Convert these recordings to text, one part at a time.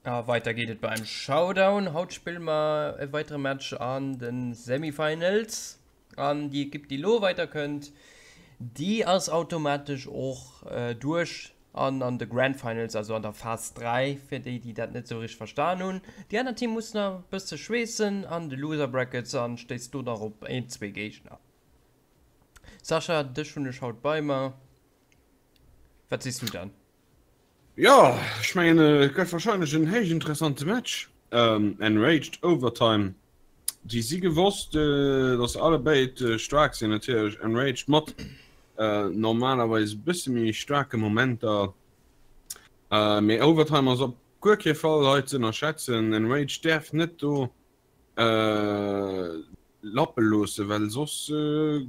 A weiter geet et beim Showdown. Haut spille mer e weitere Match an de Semifinals. An déi Ekipp, déi elo weiderkënnt, déi ass automatesch och duerch an an de Grand Finals, also an der Phas 3, fir déi, déi dat net esou richteg verstan hunn. Déi aner Team muss nach e bësse schweessen an de Loser Brackets an stéisst do nach op een, zwee Géigner. Sascha, dech hunn ech haut bei mer. Wat sees du dann? Jo, ech mengen et gëtt wahrscheinlech en héich interessante Match. Enraged Overtime, déi si gewosst, datt allebéid staark sinn. Natierlech Enraged mat normalerweis e bësse méi staarke Momenter, mee Overtime ass op guer kee Fall hei ze ënnerschätzen. Enraged däerf net do lappe loosse, well soss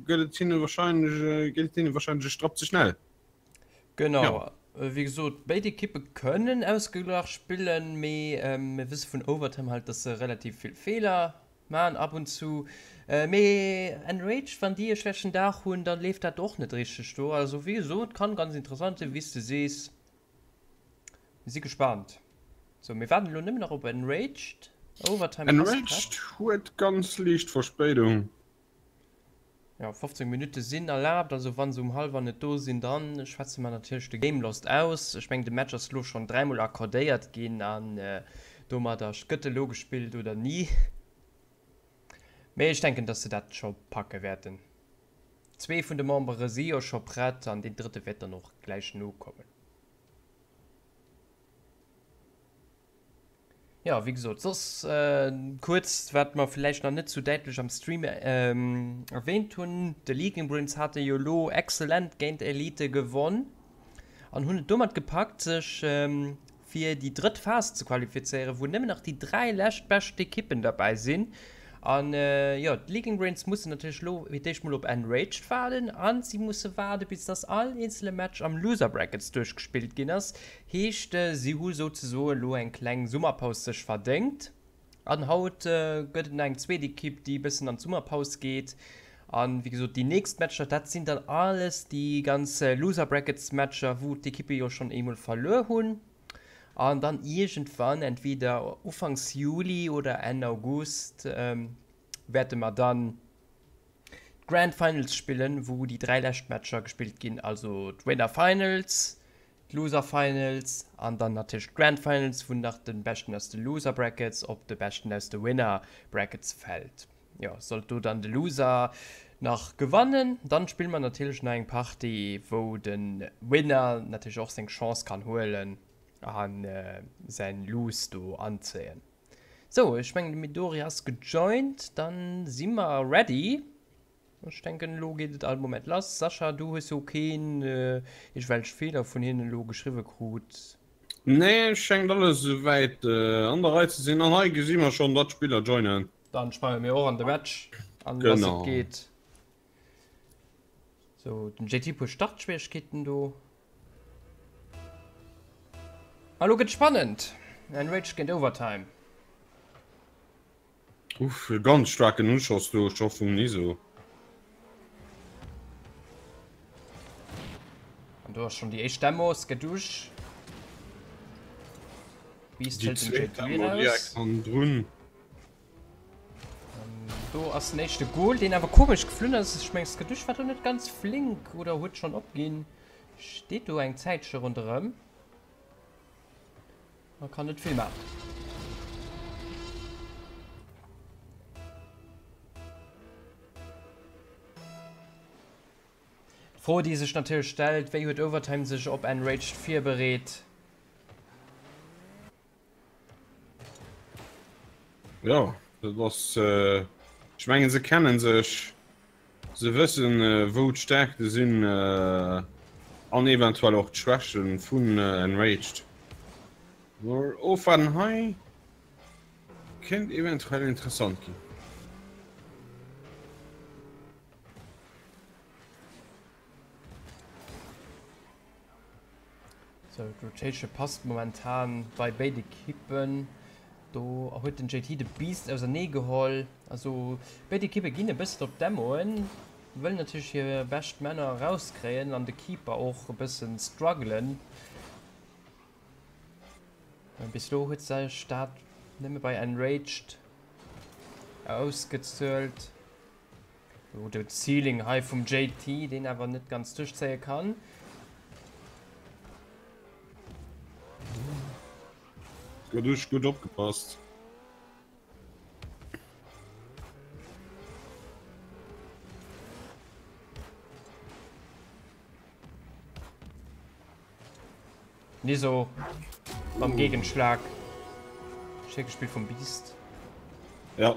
gëtt et hinne wahrscheinlech, geet et hinne wahrscheinlech e Strapp ze schnell. Genau, ja. Wéi gesot, béid Ekippe kënnen ausgeglach spillen, mee mir wësse vun Overtime halt, dass se relativ vill Feeler maachen ab und zu. Mee Enraged, wann déi e schlechten Dag hunn, dann leeft dat och net richteg do. Also wéi gesot, kann ganz interessant sinn, wéi s de sees. Mir si gespaant. Sou, mir waarden elo nëmmen nach op Enraged. Overtime ass prett. Enraged huet ganz liicht Verspéidung. Jo, 15 Minutte sinn erlaabt, also wann se um hallwer net do sinn, dann schwätze mer natierlech de Game Lost aus. Ech mengen de Match ass elo schonn dräimol accordéiert ginn an domadder gëtt elo gespillt oder ni. Mee ech denken, dass se dat scho packe wäerten. Zwee vun de Membere si jo scho prett an deen drëtte wäert dann och gläich nokommen. Jo, wéi gesot, soss kuerz, wat mer villäicht nach net sou däitlech am Stream erwähnt hunn, De Leaking Brains hate jo elo excellent géint Elite gewonn an hunn et domat gepackt, sech fir déi drëtt Phas ze qualifizéieren, wou nëmmen nach déi 3 lescht bescht Ekippen derbäi sinn. An jo, d'Leaking Brains mussen natierlech elo fir d'éischt mol op Enraged waarden a si musse waarde bis dass all eenzele Match am Loser Brackets duerchgespillt ginn ass. Heescht, si hu souzesoen elo eng kleng Summerpaus sech verdéngt. An haut gëtt et nach eng zweet Ekipp, déi e bëssen an d'Summerpaus geet. An wéi gesot, déi nächst Matcher, dat sinn dann alles déi ganz Loser Brackets Matcher, wou d'Ekippe jo schonn eemol verluer hunn. An dann iergendwann, entweder ufanks Juli oder Enn August, wäerte mer dann d'Grand Finals spillen, wou déi 3 lescht Matcher gespillt ginn, also d'Winner Finals, d'Loser Finals an dann natierlech d'Grand Finals, wou nach de Beschten aus de Loser Brackets op de Beschten aus de Winner Brackets fält. Jo, sollt do dann de Loser nach gewannen, dann spille mer natierlech nach eng Partie, wou de Winner natierlech och seng Chance kann huelen a säin Lose do anzéien. Sou, ech mengen de Midori ass gejoint, dann si mer ready. Ech denken elo geet et all Moment lass. Sascha, du hues jo keen iergendwelch Feeler vun hinnen elo geschriwwe krut? Nee, schengt alles esouwäit an der Rei ze sinn. An hei gesi mer schonn datt d'Spiller joinen. Dann sprange mir och an de Match an lass et geet. Sou, den JT puer Startschwieregkeeten do. A lo gëtt spannend! Enraged géint Overtime. Uff, e ganz staarken Uschoss do scho vum Niso. An do ass schon déi éischt Demo, Skadoosh. Beast Déi hëlt den zweet JT Demo raus. direkt hannendrun. Do ass den éischte Goal, deen awer komesch geflunn ass. Ech mengen Skadoosh war do net ganz flénk oder huet schonn opginn. Steet do eng Zäitche ronderëm. Man kann net vill maachen. D'Fro déi sech natierlech stellt, wéi huet Overtime sech op Enraged virbereet? Jo, dat ass, ech mengen se kennen sech, se wëssen wou d'Stärkte sinn an eventuell och d'Schwächen vun Enraged. Mol ofwaarden, hei kéint eventuell interessant ginn. Sou, d'Rotation passt momentan bei béid Ekippen. Do huet den JT de Beast ausernee geholl. Also béid Ekippe ginn e bëssen op d'Demmoen, wëllen natierlech hir bescht Männer erauskréien an de Keeper och e bëssen struggelen. Bis elo huet sech dat nëmme bei Enraged ausgezuelt. Oh, de Ceiling hei vum JT, deen awer net ganz duerchzéie kann. Gutt, gutt opgepasst. Niso mam Gegenschlag. Schéi gespillt vum Beast. Ja.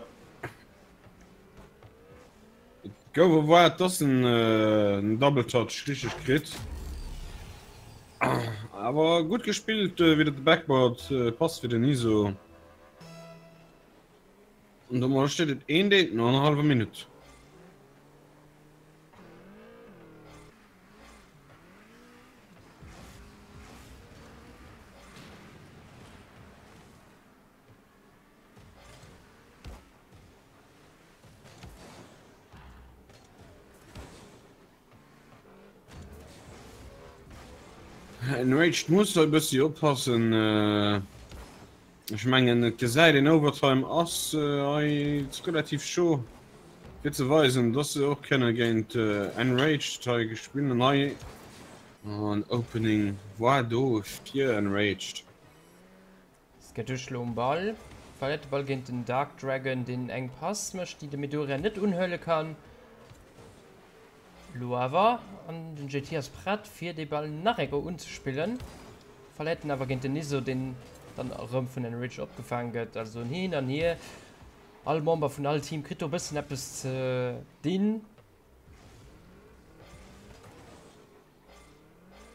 Et gouf erwaart, dass en den Double Touch richteg kritt. Awer gutt gespillt widder de Backboard, Pass fir den Niso. An domat steet et 1 eent no enger hallwer Minutt. Enraged muss e bëssi oppassen. Ech mengen et gesäit een Overtime ass hei relativ chaud fir ze weisen, dass se och kënne géint Enraged hei spillen. An hei an Opening war do fir Enraged. Sketch lo um Ball, verléiert de Ball géint den Dark Dragon, deen eng Pass mécht, déi de Midoriya net unhuele kann. Lo awer, an den JT ass prett fir dee Ball nach eng Kéier unzespillen, verléiert en awer géint den Niso, deen dann erëm vun Enrich opgefaang gëtt. Also en Hin an Hier, all Member vun all Team kritt do e bëssen eppes ze dinn.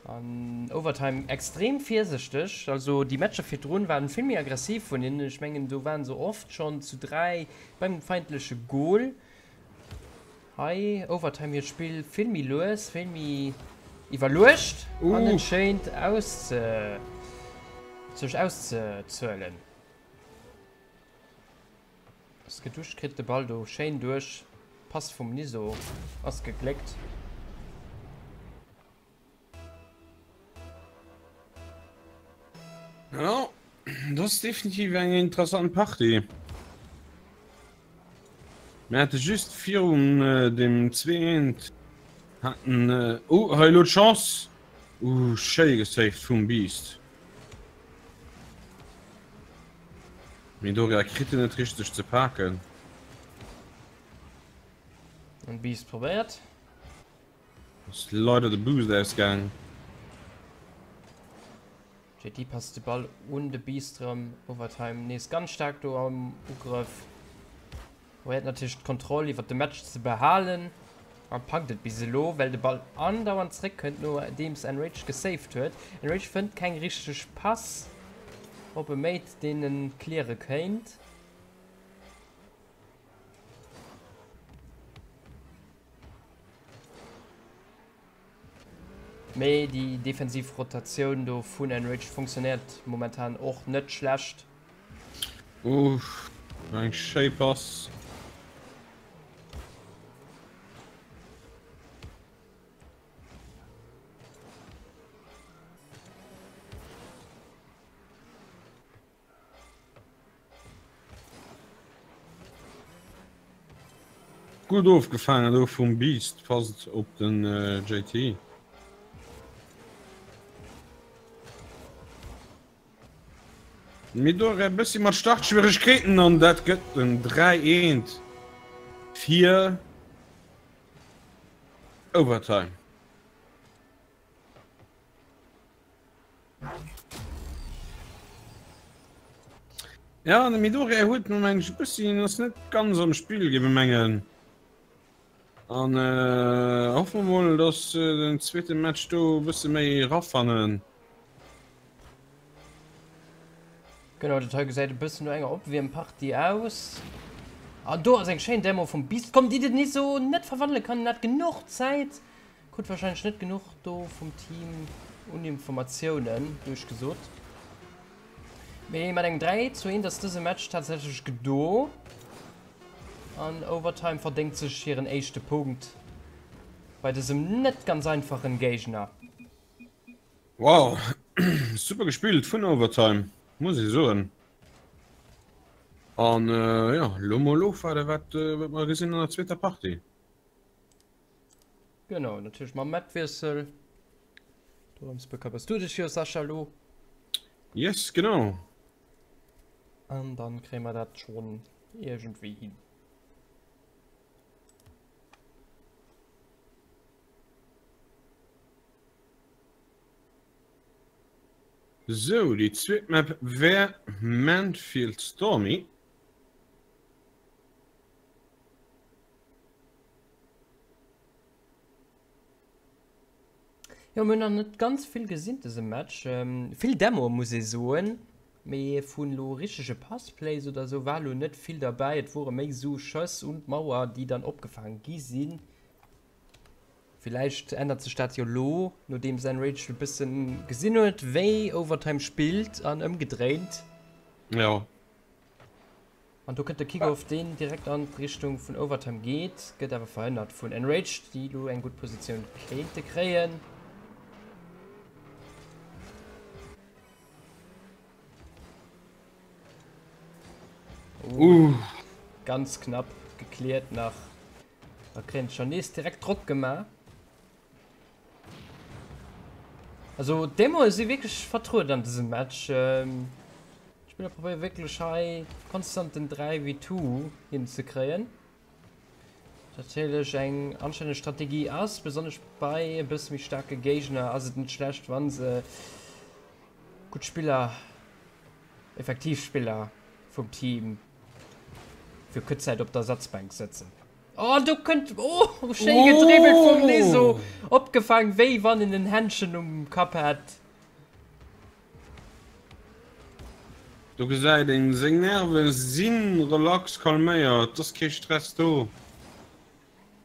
An Overtime extrem virsichteg, also déi Matcher virdrun waren vill méi aggressiv vun hinnen. Ech mengen do waren se oft schonn zu 3 beim feindleche Goal. Hei Overtime hiert Spill vill méi lues, vill méi iwwerluecht an et schéint ausze sech auszezuelen. Ass geduscht, kritt de Ball do schéin duerch. Pass vum Niso ass gegléckt. Ja, dat ass definitiv eng interessant Partie. Mir hate just virun äh, dem 2-1 hatten äh, oh, hei lo d'Chance. Uh, schéi gesaved vum Beast. Midoriya kritt en net richteg ze paken. Den Beast probéiert. Ass leider de Boost ausgaang. JT passt de Ball un de Beast rëm. Overtime nees ganz staark do am Ugrëff. Probéiert natierlech d'Kontroll iwwer de Match ze behalen a packt et bis elo, well de Ball andauernd zréckkënnt nodeems Enraged gesaved huet. Enraged fënnt keng richteg Pass op e Mate deen en cleare kéint. Mee déi defensiv Rotatioun do vun Enraged funktionéiert momentan och net schlecht. Uff, eng schéi Pass. Gutt ofgefaangen do vum Beast, passt op den JT. Midor e bëssi mat Startschwieregkeeten an dat gëtt en 3 eent fir Overtime. Ja, de Midoriya huet no mengen ech e bëssi, ass net ganz am Spill, géif ech mengen. An äh, hoffe mer mol, dass äh, den zweete Match do e bësse méi rafannen. Genau, dat hei gesäit e bëssen no enger Opwiermpartie aus. An do ass eng schéin Demo vum Beast komm, déi den Niso net verwandele kann. En hat genuch Zäit. Krut wahrscheinlech net genuch do vum Team un Informatiounen duerchgesot. Mee mat engem 3 zu 1 ass dëse Match tatsächlech gedo. An Overtime verdéngt sech hiren éischte Punkt bei dësem net ganz einfachen Géigner. Wow, super gespillt vun Overtime. Muss ee soen. An jo, lo mol ofwaarde wat mer gesinn an der zweeter Partie. Genau, natierlech mam Mapwiessel. Dorëms bekëmmers du dech jo, Sascha, lo. Yes, genau. An dann kréie mer dat schonn iergendwéi hin. Sou, déi zweet Map wär Manfield Stormy. Jo, mir hunn nach net ganz vill gesinn dëse Match. Vill Demoe muss ee soen, mee vun elo richtege Passplays oder sou war elo net vill derbäi. Et wore méi sou Schëss un d'Mauer, déi dann opgefaange gi sinn. Villäicht ännert sech dat jo lo, nodeems Enraged e bëssen gesinn huet, wéi Overtime spillt an ëmgedréint. Jo. An do kënnt de Kickoff, deen direkt an d'Richtung vun Overtime geet, gëtt awer verhënnert vun Enraged, déi lo eng gutt Positioun kéinte kréien. Uh. Ganz knapp gekläert nach. Da kréien se schon nees direkt Drock gemaach. Also Demoe si wierklech vertrueden an dësem Match. Ähm, d'Spiller probéiere wierklech hei konstant den 3 v 2 hinzekréien. Natierlech eng anstänneg Strategie ass, besonnesch bei e bësse méi staarke Géigner ass et net schlecht, wann se gutt Spiller, effektiv Spiller vum Team fir kuerz Zäit op der Ersatzbänk sëtzen. Oh, do kënnt oh, schéi gedribbelt vum Niso, opgefaang wéi wann en en Händschen um Kapp hätt. Do gesäit een, seng Nerve si relax, calméiert, et ass kee Stress do.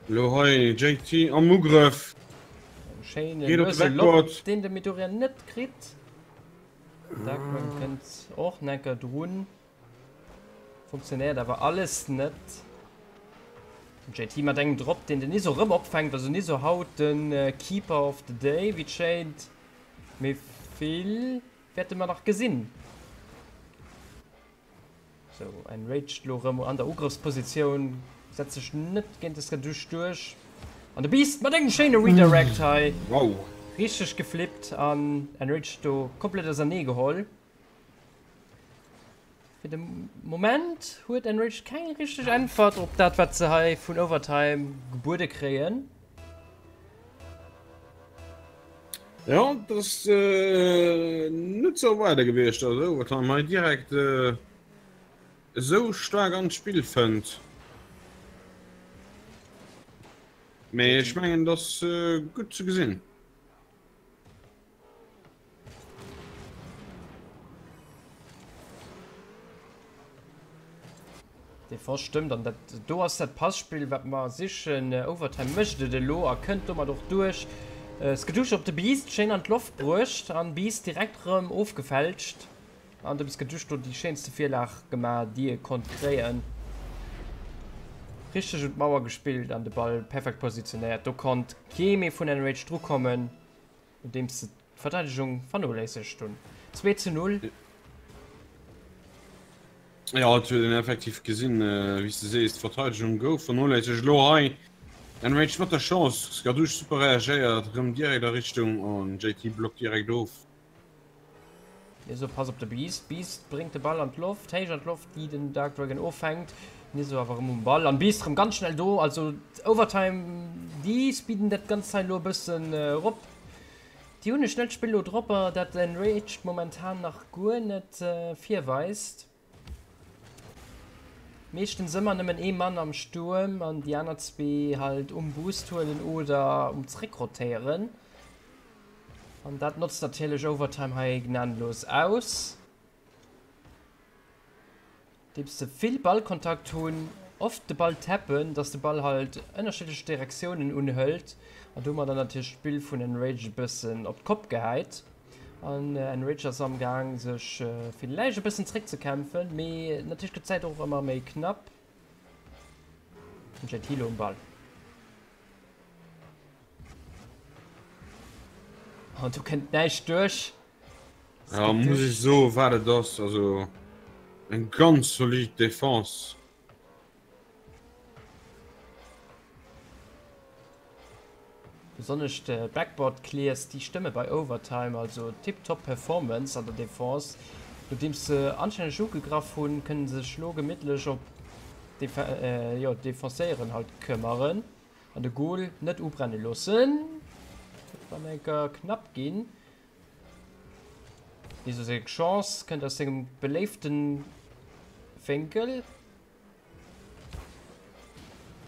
Lo hei JT am Ugrëff. Schéine luese Lob, deen de Midoriya net kritt. Darkman kënnt och necker drun. Funktionéiert awer alles net. Den JT mat engem Drop, deen den Niso rëm opfänkt. Also Niso haut de Keeper of the Day, wéi et schéint. Mee vill wäerte mer nach gesinn. Sou, Enraged lo rëm an der Ugrëffspositioun. Setzt sech net géint de Skadoosh duerch. An de Beast mat engem schéine Redirect hei. Wow. Richteg geflippt an Enraged do komplett ausernee geholl. Fir de Moment huet Enraged keng richteg Äntwert op dat, wat se hei vun Overtime gebuede kréien. Ja, dat ass net ze erwaarde gewiescht, datt Overtime hei direkt esou staark an d'Spill fënnt. Mee ech mengen, dat ass gutt ze gesinn. Defense stëmmt an dat do ass dat Passspill wat mer sichen. Overtime mécht et elo a kënnt domat och duerch. Skadoosh op de Beast, schéin an d'Loft bruecht an Beast direkt rëm ofgefälscht an dem Skadoosh do déi schéinste Virlag gemaach déi e konnt kréien. Richteg un d'Mauer gespillt an de Ball perfekt positionéiert. Do konnt kee méi vun Enraged drukommen. Nodeems se d'Verteidegung vernoléissegt hunn. 2 zu 0. Jo, et huet een effektiv gesinn, wéi s de sees, d'Verteidegung gouf vernoléissegt. Elo hei Enraged mat der Chance, Skadoosh super reagéiert, erëm direkt a Richtung an JT blockt direkt of. Niso pass op de Beast, Beast bréngt de Ball an d'Loft, héich an d'Loft, déi den Dark Dragon offänkt. Niso awer erëm um Ball an Beast erëm ganz schnell do. Also Overtime, déi speeden dat Ganzt hei elo e bëssen erop. Déi hunn e schnellt Spill elo drop, dat Enraged momentan nach guer net virweist. Meeschtens ëmmer nëmmen ee Mann am Stuerm an déi aner zwee halt um Boost huelen oder um zréckrotéieren. An dat notzt natierlech Overtime hei gnadenlos aus. Deems se vill Ballkontakt hunn, oft de Ball tappen, dass de Ball halt ënnerschiddlech Direktiounen unhëlt an domadder natierlech d'Spill vun Enraged e bëssen op d'Kopp gehäit. An Enraged ass am Gaang sech villäicht e bëssen zréckzekämpfen, mee natierlech gëtt d'Zäit och ëmmer méi knapp. Den JT lo um Ball. An do kënnt näischt duerch. Ja, muss ech soen, wat et ass. Also eng ganz solid Defense. Besonnesch de Backboard Clears, déi stëmme bei Overtime, also tiptop Performance an der Defense. Nodeems se anstänneg ugegraff hunn, kënne se sech lo gemittlech op d'Defenséieren halt këmmeren an de Goal net ubrenne loossen. Dat war eng Kéier knapp ginn. Wieso seng Chance kënnt aus sengem beléiften Wénkel.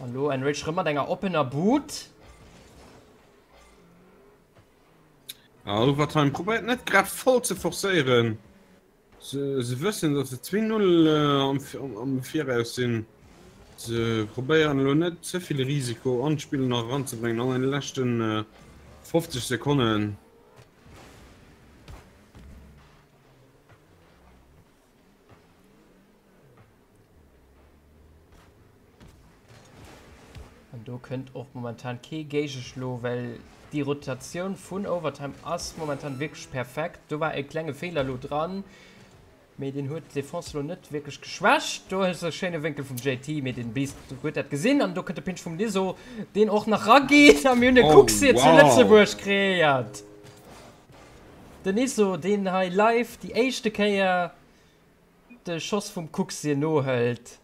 An lo Enrich rëm mat enger oppener Boot. Ah, Overtime probéiert net grad voll ze forcéieren. Se, se wëssen, datt se 2-0 äh, am, am, am Viraus sinn. Se probéieren elo net ze vill Risiko an d'Spill nach eranzebréngen an den leschten äh, 50 Sekonnen. An do kënnt och momentan kee Géigeschlo, well déi Rotatioun vun Overtime ass momentan wierklech perfekt. Do war e klenge Feeler elo dran, mee deen huet d'Defense elo net wierklech geschwächt. Do ass e schéine Wénkel vum JT, mee den Beast huet dat gesinn an do kënnt de Pinch vum Liso, deen och nach rageet a mir hunn e Oh, Kuxir zu wow! Lëtzebuerg kreéiert. Den Niso, deen hei live déi éischte Kéier de Schoss vum Kuxir nohëlt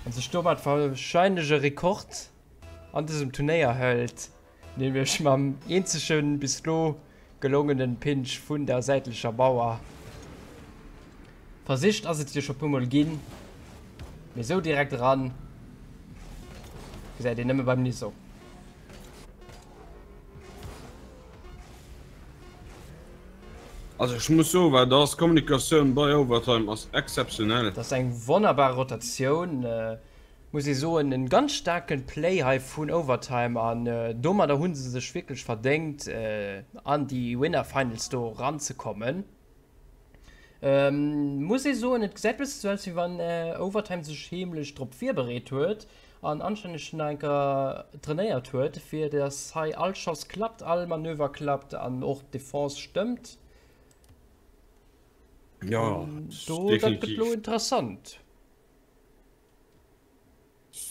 an sech domat warscheinlech e Rekord an dësem Turnéier hëlt, nämlech mam eenzege bis elo gelongenen Pinch vun der säitlecher Mauer. Versicht ass et jo scho puer mol ginn, mee sou direkt eran gesäit een nëmme beim Niso. Also ech muss soen, wat ass d'Kommunikatioun bei Overtime ass exzeptionell. Dat ass eng wonnerbar Rotatioun, muss ee soen. En ganz staarken Play hei vun Overtime an domadder hu se sech wierklech verdéngt an déi Winner Finals do eranzekommen. Muss ee soen, et gesäit bëssen sou aus wéi wann Overtime sech heemlech drop virbereet huet an anstänneg nach eng Kéier trainéiert huet, fir dass hei all Schoss klappt, all Manöver klappt an och d'Defense stëmmt. Jo, Do, dat gëtt lo interessant.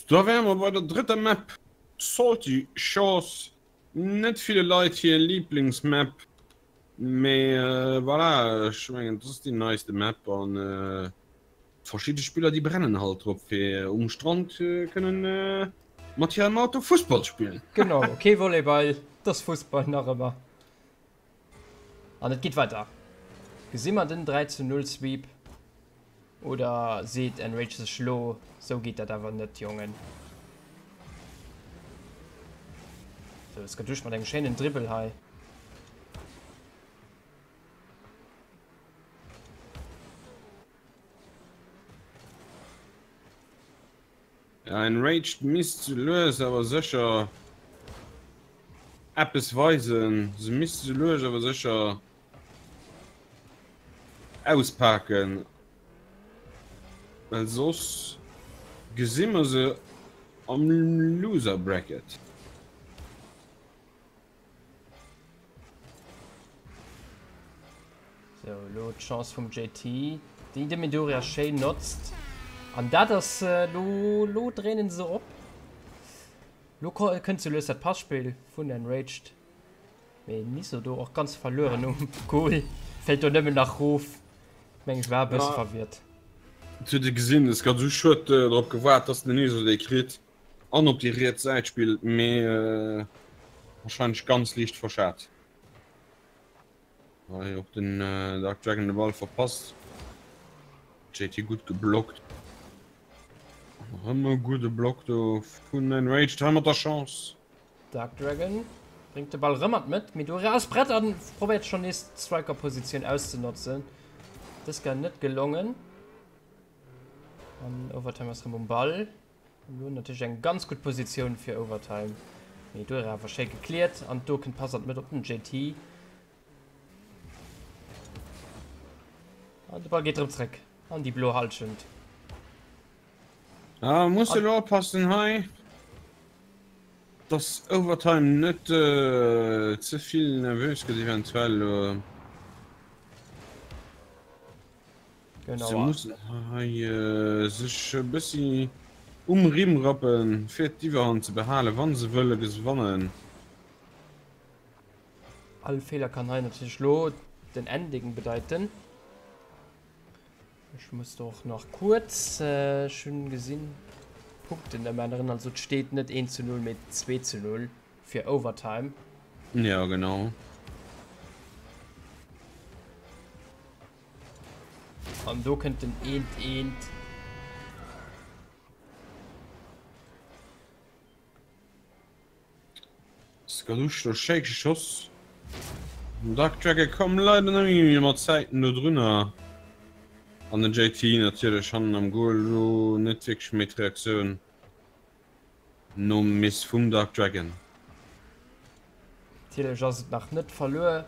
Da wäre mer bei der drëtter Map, Salty Shores. Net ville Leit hir Liblingsmap, mee voilà, ech mengen dat ass déi neiste Map an verschidde Spiller déi brennen halt drop fir um Strand kënnen mat hirem Auto Fussball spillen. Genau, kee Volleyball, et ass Fussball nach ëmmer. An et geet weider. Gesi mer den 3 zu 0 Sweep oder seet Enrage sech lo, sou geet dat awer net Jongen. Sou, es gëtt duerch mat engem schéinen Dribbel hei. Ja, Enraged misst sou lues awer sécher eppes weisen. Se misste sou lues awer sécher auspaken, well soss gesi mer se am Loser Bracket. Sou, elo d'Chance vum JT, déi de Midoriya schéin notzt. An dat ass elo, elo dréinen se op. Elo kënnt sou lues dat Passpill vun Enraged. Mee Niso do och ganz verlueren um Goal. Fält do nëmmen nach rof. Meng ech war e bësse verwirrt. Et huet ee gesinn, es gëtt esou schued drop gewaart, dass den Niso dee kritt. An op déi riets Säit spillt, mee wahrscheinlech ganz liicht verschat. Hei och den Dark Dragon de Ball verpasst. JT gutt geblockt. Rëm e gudde Block do vun Enraged hei mat der Chance. Dark Dragon bréngt de Ball rëm an d'Mëtt, mee do eraus Brett an probéiert schonn nees d'Striker-Positioun auszenotzen. Dës Kéier net gelongen. An Overtime ass rëm um Ball. Elo natierlech eng ganz gutt Positioun fir Overtime. Mee do era awer schéi gekläert an do kënnt Pass an d'Mëtt op den JT. An de Ball geet erëm zréck an déi blo Hallschent. Ah, muss elo oppassen hei, dass Overtime net ze vill nervös gëtt eventuell. Genau. Se mussen hei sech e bëssi um Rimm rappen, fir d'Iwwerhand ze behalen, wa se wëlle gewannen. All Feeler kann hei natierlech lo den Ending bedeiten. Ech muss do och nach kuerz, ech hunn gesinn, d'Punkten ëmänneren. Also et steet net 1 zu 0, mee 2 zu 0 fir Overtime. Jo, genau. An do kënnt den eent eent. Skadusch do schéi geschoss. Dark Dragon komm leider net méi mat Zäiten do drunner. An den JT natierlech hannen am Goal do net wierklech méi d'Reaktioun. Nom Miss vum Dark Dragon. Natierlech ass et nach net verluer,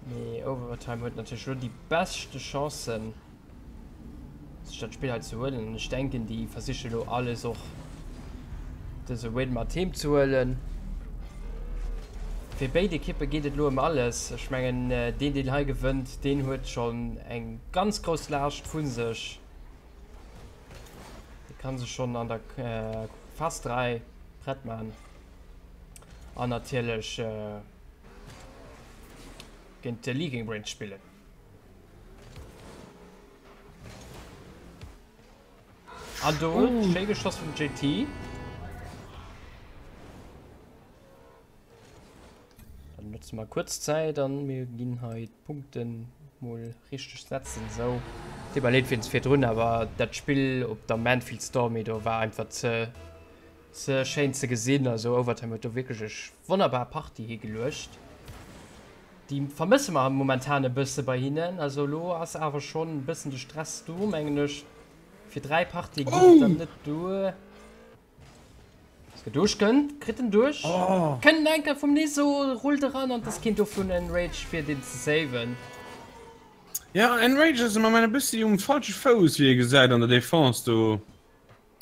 mee Overtime huet natierlech elo déi beschte Chancen, sech dat Spill hei ze huelen. An ech denken, déi versiche elo alles och dëse Win mat heem ze huelen. Fir béid Ekippe geet et elo ëm alles. Ech mengen, deen, deen hei gewënnt, deen huet schonn eng ganz grouss Laascht vu sech. Dee kann sech schonn an der Phas 3 prett man. An natierlech géint de Leaking Brains spillen. An do schéi geschoss vum JT. Dann notze mer kuerz d'Zäit an mir ginn hei d'Punkten mol richteg setzen. Sou, deet mer leed wéinst virdrun, awer dat Spill op der Manfield Stormy do war einfach ze ze schéin ze gesinn. Also Overtime huet do wierklech ech wonnerbar Partie higeluecht. Déi vermësse mer momentan e bësse bei hinnen. Also elo ass awer schonn e bëssen de Stress do, mengen ech. Fir 3 Partië geet et dann net duer. Duerch kënnt, kritt en duerch. Oh. Kënnt enker vum Niso, rullt eran an das Kind do vun Enrage fir den ze saven. Ja, Enrage ass am Moment e bëssi um falsche Fouss, wéi ee gesäit an der Defense do.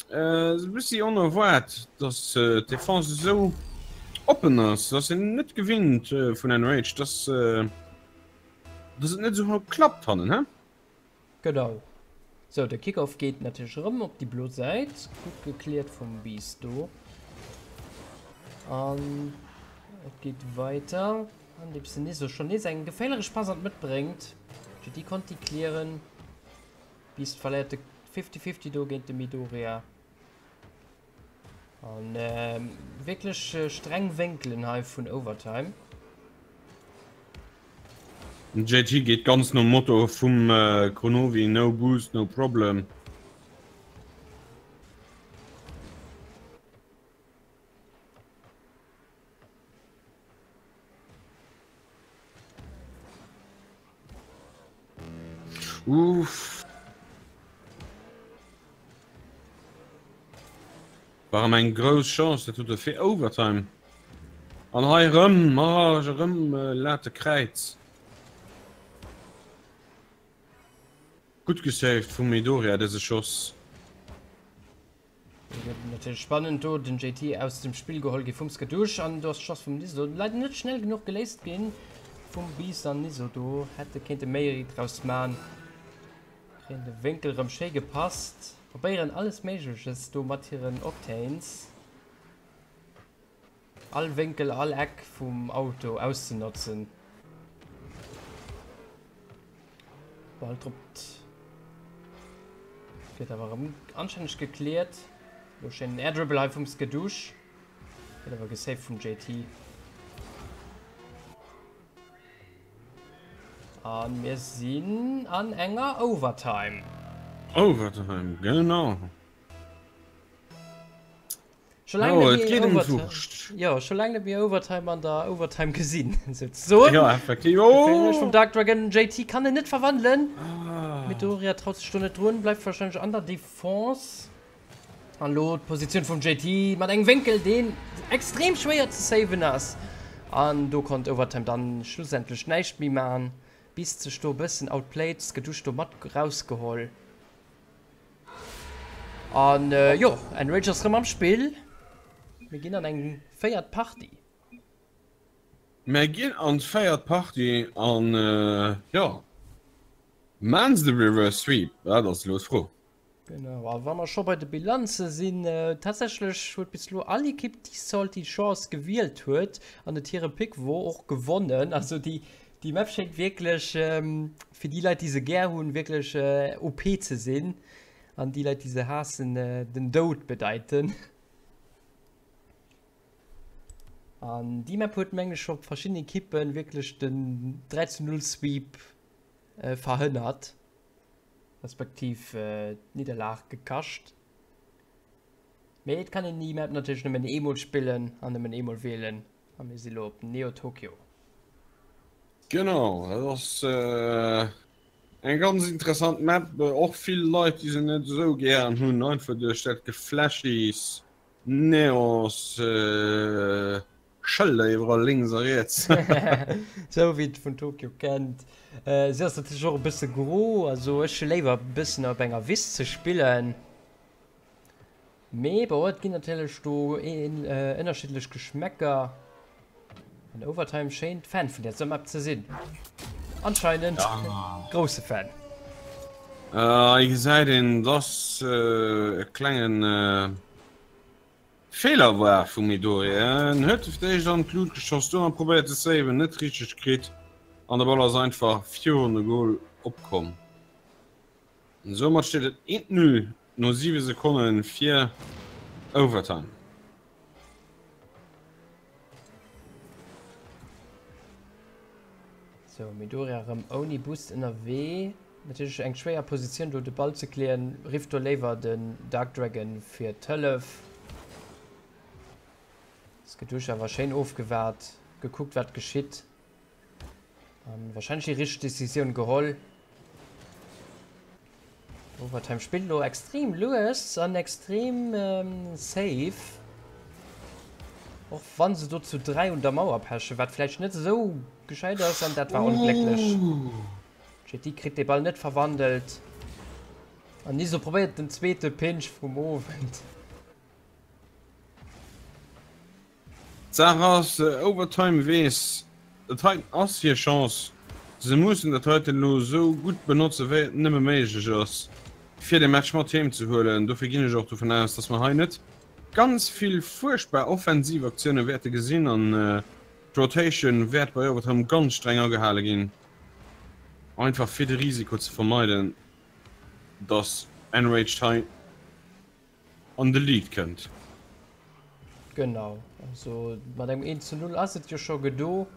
Äh, e bëssi onerwaart, dass äh, d'Defense esou oppen ass. Dat ass een net gewinnt äh, vun Enrage, dass, äh, dass et net esou klappt hannen, hä? Genau. Sou, de Kickoff geet natierlech erëm op déi blo Säit. Gutt gekläert vum Beast do. An et geet weiter. An deems den Niso schonn nees eng geféierlech Pass an d'Mëtt bréngt. JD konnt déi klären. Beast verléiert de 50-50 do géint de Midoriya. An wierklech streng Wénkelen hei vun Overtime. Den JT geet ganz nom Motto vum Kronovi, no boost, no problem. Uff. War ëm eng grouss Chance, dat huet fir Overtime. An hei rëm, ah, rëm äh, Late Kräiz. Gutt gesaved vum Midoriya dëse Schoss. Natierlech spannend do, den JT aus dem Spill geholl gi vum Skadoosh an do ass d'Chance vum Niso leider net schnell genuch geléist ginn vum Beast an Niso. Do hätte kéinte méi draus man. Kréien de Wénkel rëm schéi gepasst, probéieren alles Méigleches do mat hiren Octanes. All Wénkel, all Eck vum Auto auszenotzen. Ball droppt. Gëtt awer erëm anstänneg gekläert. Lo schéinen Air Dribble hei vum Skadoosh. Gëtt awer gesaved vum JT. An mir sinn an enger Overtime. Overtime, genau. Scho laang net méi Overtime. Jo, scho laang net méi Overtime an der Overtime gesinn, souzesoen. Jo, effektiv. Oh! Vum Dark Dragon JT kann en net verwandelen. Ah. Midoriya traut sech do net drun, bleift wahrscheinlech an der Defense. An lo d'Positioun vum JT mat engem Wénkel, deen extrem schwéier ze saven ass. An do konnt Overtime dann schlussendlech näischt méi man. Bis sech do e bëssen outplayed, Skadoosh do mat rausgeholl. An jo, Enrage ass rëm am Spill. Mir ginn an eng véiert Partie. Mir ginn an d'véiert Partie an jo. Maan se de Reverse Sweep? Dat ass elo d'Fro. Genau, a wa mer scho bei de Bilanze sinn, tatsächlech huet bis elo all Ekipp, déi Salty Shores gewielt huet an et hire Pick wor, och gewonnen. Also déi, déi Map schéngt wierklech fir déi Leit, déi se gär hunn, wierklech OP ze sinn an déi Leit, déi se haassen, den Doud bedeiten. An déi Map huet, mengen ech, op verschidden Ekippen wierklech den 3 zu 0 Sweep verhënnert. Respektiv d'Nidderlag gekascht. Mee et kann een déi Map natierlech nëmmen eemol spillen an nëmmen eemol wielen a mir si lo op Neo Tokyo. Genau, dat ass eng ganz interessant Map. Och vill Leit déi se net esou gären hunn, einfach duerch dat Geflashies, Neons, Schëlder iwwerall lénks a riets. Sou wéi et vun Tokio kennt. Si ass natierlech och e bësse gro, also ech hu léiwer e bëssen op enger Wiss ze spillen. Mee bon, et ginn natierlech do ënnerschiddlech Geschmäcker. An Overtime schéint Fan vun däser Map ze sinn. Anscheinend grousse Fan. Hei gesäit een, dass e klengen. Feeler war vum Midori, en huet fir d'éischt an d'Lut geschoss, dono probéiert ze saven, net richteg kritt an de Ball ass einfach virun de Goal opkomm. Soumat steet et 1, 0 no 7 Sekonne fir Overtime. Sou, Midori erëm ouni Boost ënnerwee. Natierlech eng schwéier Positioun do de Ball ze klären. Rifft do léiwer den Dark Dragon fir d'Hëllef. Skedusch awer schéin ofgewaart, gekuckt wat geschitt an wahrscheinlech déi richteg Decisioun geholl. Overtime spillt elo extrem lues an extrem safe. Och wann se do zu 3 un der Mauer pechen, wat vläicht net esou gescheit ass an dat war onglécklech. JT kritt de Ball net verwandelt. An Niso probéiert den zweete Pinch vum Owend. D'Saach ass, Overtime weess, dat heiten ass hir Chance. Se mussen dat heiten elo esou gutt benotzen, wéi et nëmme méiglech ass, fir de Match mat heem ze huelen. Dofir ginn ech och dovun aus, dass mer hei net ganz vill fuerchtbar offensiv Aktioune wäerte gesinn an d'Rotation wäert bei Overtime ganz streng agehale ginn, einfach fir de Risiko ze vermeiden, dass Enraged hei an de Lead kënnt. Genau, also mat engem 1 zu 0 ass et jo scho gedo.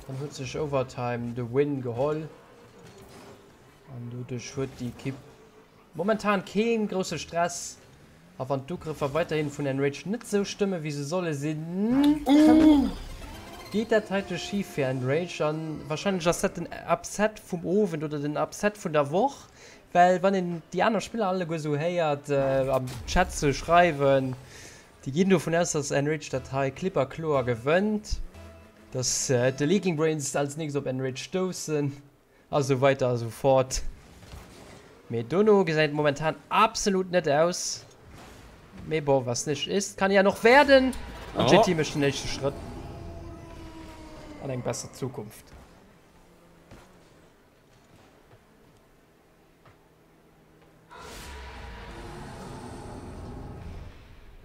Dann huet sech Overtime de Win geholl. An doduerch huet déi Ekipp momentan kee grousse Stress. A wann d'Ugrëffer weiderhin vun Enraged net sou stëmme wéi se solle sinn, geet dat heite schif fir Enraged. An wahrscheinlech ass dat den Upset vum Owend oder den Upset vun der Woch. Well wann een déi aner Spiller alleguer sou héiert am Chat ze schreiwen, déi ginn dovun aus, dass Enrich dat hei klipp a kloer gewënnt, dass de Leaking Brains als nächst op Enrich stoussen a sou weiter a sou fort. Mee dono gesäit et momentan absolut net aus. Mee bon, was nicht ist, kann ja noch werden. An JT mécht den éischte Schrëtt an eng besser Zukunft.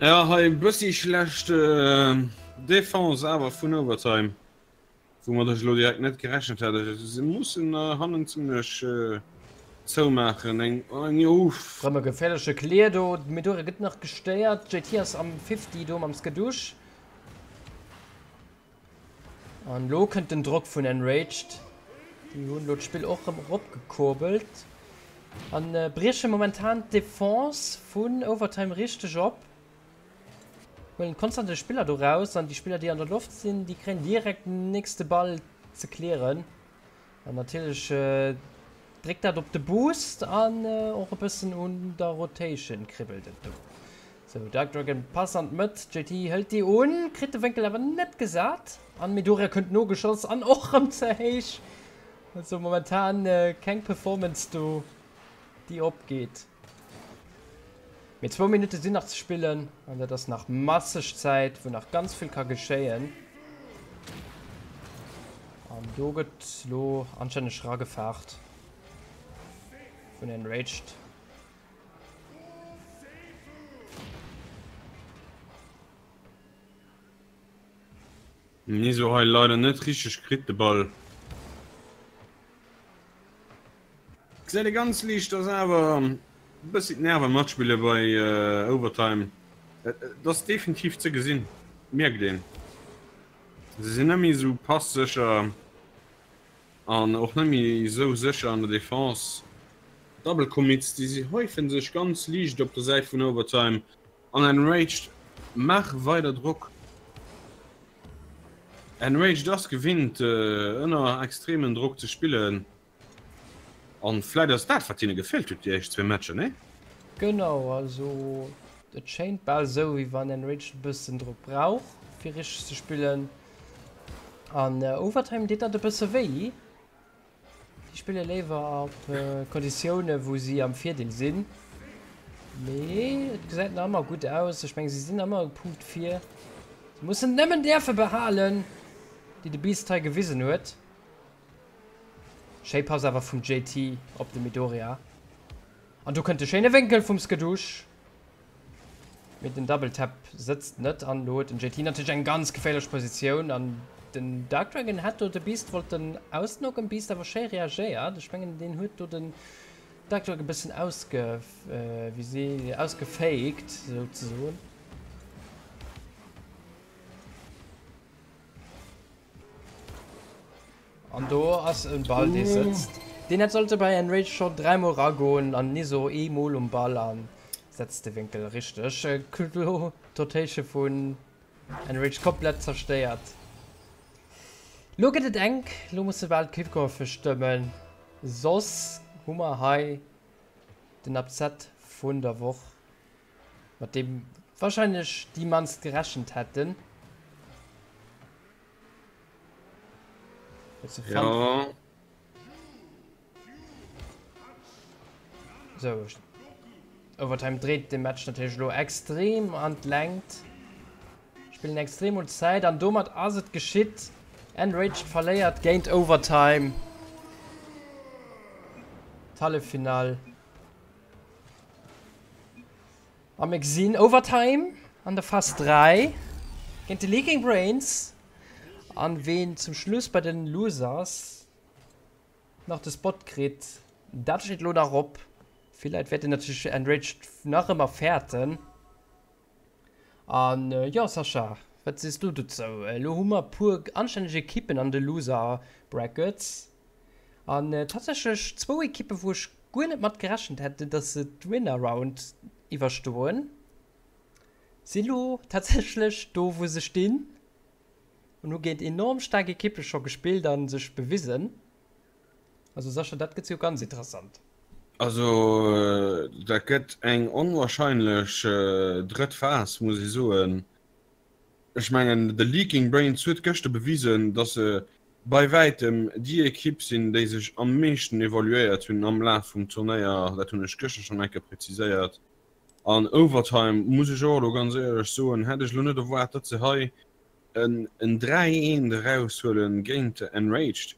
Ja hei e bëssi schlecht Defense awer vun Overtime, woumat ech elo direkt net gerechent hat. Se mussen hannen zimlech zoumaachen. Eng eng uff. Rëm e geféierleche Clear do, d'Medure gëtt nach gestéiert. JT ass am 50 do mam Skadoosh. An elo kënnt den Drock vun Enraged. Déi hunn elo d'Spill och erëm eropgekurbelt an brieche momentan d'Defense vun Overtime richteg op. Huelen konstant de Spiller do raus an déi Spiller déi an der Loft sinn, déi kréien direkt den nächste Ball ze clearen. An natierlech dréckt dat op de Boost an och e bëssen un der Rotation kribbelt et do. Sou, Dark Dragon Pass an d'Mëtt, JT hëlt déi un, kritt de Wénkel awer net gesat an Midoriya kënnt nogeschoss an och rëm ze héich. Also momentan keng Performance do déi opgeet. Mee zwou Minutte sinn nach ze spillen an dat ass nach masseg Zäit, wou nach ganz vill ka geschéien. An do gëtt lo anstänneg ragefaart. Vun Enraged. Niso hei leider net richteg kritt de Ball. Gesäit ee ganz liicht, dass awer e bëssi d'Nerve matspille bei Overtime. Et ass definitiv ze gesinn, mierkt een. Se sinn net méi esou passécher an och net méi esou sécher an der Defense. Double Commits, déi si häufen sech ganz liicht op der Säit vun Overtime an Enraged maache weider Drock. Enraged ass gewinnt ënner extremen Drock ze spillen an vläit ass dat wat hinne gefeelt huet déi éischt zwee Matcher, nee? Genau, also et schéint bal esou wéi wann Enraged e bëssen Drock brauch fir richteg ze spillen an Overtime deet dat e bësse wéi. Déi spille léiwer op Konditioune wou si am Virdeel sinn. Mee et gesäit nach ëmmer gutt aus. Ech meng si sinn ëmmer e Punkt vir. Si mussen nëmmen däerfe behalen, déi de Beast hei gewisen huet. Schéi Pass awer vum JT op de Midoriya. An do kënnt de schéine Wénkel vum Skedouche. Mee den Double Tap sëtzt net an elo huet den JT natierlech eng ganz geféierlech Positioun an den Dark Dragon hätt do de Beast wollten ausknocken, Beast awer schéi reagéiert. Ech mengen deen huet do den Dark Dragon e bëssen ausge wéi si ausgefaked souzesoen. An do ass en Ball dee sëtzt. Deen hätt sollte bei Enrage schonn dräimol ragoen an Niso eemol um Ball an setzt de Wénkel richteg. Krut elo d'Rotation vun Enrage komplett zerstéiert. Lo gëtt et enk, lo musse bal d'Kickoffen stëmmen, soss hu mer hei den Upset vun der Woch, mat deem wahrscheinlech déi mannst gerechent hätten. Ja. So. Overtime dreht den Match natürlich lo extrem an d'Längt. Spillen extrem un Zäit an domat ass et geschitt. Enraged verléiert géint Overtime. D'Halleffinall. A mir gesinn Overtime an der Phas 3 géint de Leaking Brains. An ween zum Schluss bei den Losers nach de Spot kritt, dat steet elo nach op. Vill Leit wäerten natierlech Enraged nach ëmmer fäerten. An jo Sascha, wat sees du dozou? Elo hu mer e puer anstänneg Ekippen an de Loser Brackets. An tatsächlech zwou Ekippen, wou ech guer net mat gerechent hätt, dass se d'Winner Round iwwerstoen, si lo tatsächlech do wou se stinn an hu géint enorm staark Ekippe scho gespillt a sech bewisen. Also Sascha, dat gëtt jo ganz interessant. Also dat gëtt eng onwahrscheinlech drëtt Phas, muss ech soen. Ech mengen, de Leaking Brains huet gëschter bewisen, dass se bei wäitem déi Ekipp sinn, déi sech am meeschten evoluéiert hunn am Laf vum Turnéier. Dat hunn ech gëschter schonn eng Kéier präziséiert. An Overtime, muss ech och elo ganz éierlech soen, hätt ech elo net erwaart, datt se hei en 3, 1 eraushuelen géint Enraged.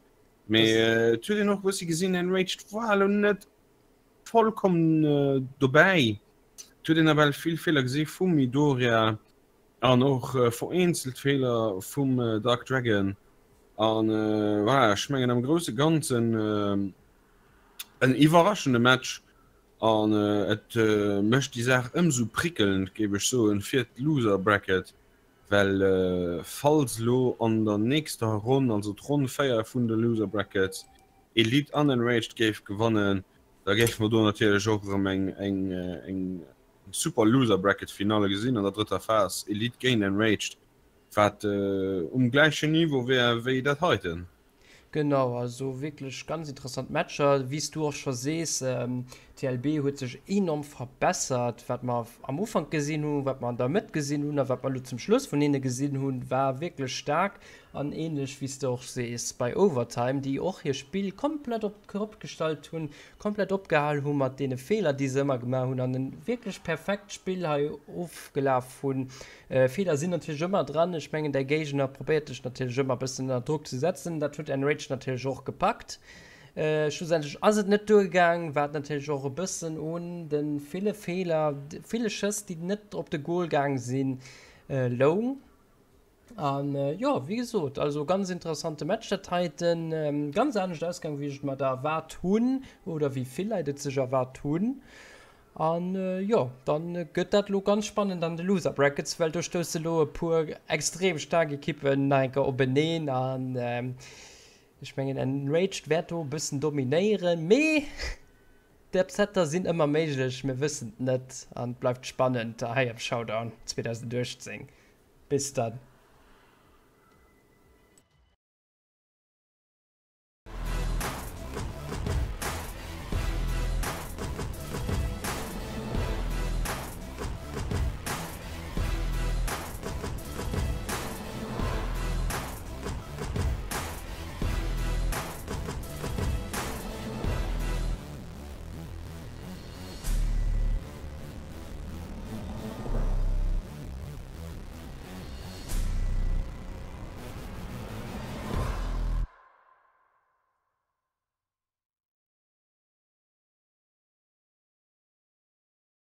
Mee et huet een och e bëssi gesinn, Enraged war elo net vollkommen dobäi. Et huet een nawell vill Feeler gesi vum Midoriya an och vereenzelt Feeler vum Dark Dragon. An voilà, ech mengen am grousse Ganzen en iwwerraschende Match an et mécht déi Saach ëmsou prickelnd, géif ech soen, fir d'Loser Bracket, well falls elo an der nächster Ronn, also d'Ronn 4 vun de Loser Brackets, Elite an Enraged géif gewannen, da géife mer do natierlech och erëm eng eng eng super Loser Bracket Finale gesinn an der drëtter Phas, Elite géint Enraged, wat um gläichen Niveau wär wéi dat heiten. Genau, also wierklech ganz interessant Matcher. Wéi s du och scho sees, TLB huet sech enorm verbessert. Wat mer am Ufank gesinn hunn, wat mer an der Mëtt gesinn hunn a wat mer elo zum Schluss vun hinne gesinn hunn, war wierklech staark. An ähnlech wéi s de och sees bei Overtime, déi och hir Spill komplett op d'Kopp gestallt hunn, komplett opgehal hu mat deene Feeler, déi se ëmmer gemaach hunn an en wierklech perfekt Spill hei ofgelaf hunn. Feeler sinn natierlech ëmmer dran. Ech mengen, däi Géigner probéiert dech natierlech ëmmer e bëssen ënner Drock ze setzen. Dat huet Enraged natierlech och gepackt. Schlussendlech ass et net duergaang, wat natierlech och e bëssen un de ville Feeler, ville Schëss, déi net op de Gol gaang sinn, loung. An jo, wéi gesot, also ganz interessante Match dat heiten. Ganz anescht ausgaang, wéi ech et mer da erwaart hunn oder wéi vill Leit et sech erwaart hunn. An jo, dann gëtt dat elo ganz spannend an de Loser Brackets, well do stousse elo e puer extrem staark Ekippen nach eng Kéier openeen an ech mengen Enraged wäert do e bëssen dominéieren, mee d'Upsetter sinn ëmmer méiglech, mir wëssen et net an et bleift spannend hei am Showdown 2018. Bis dann.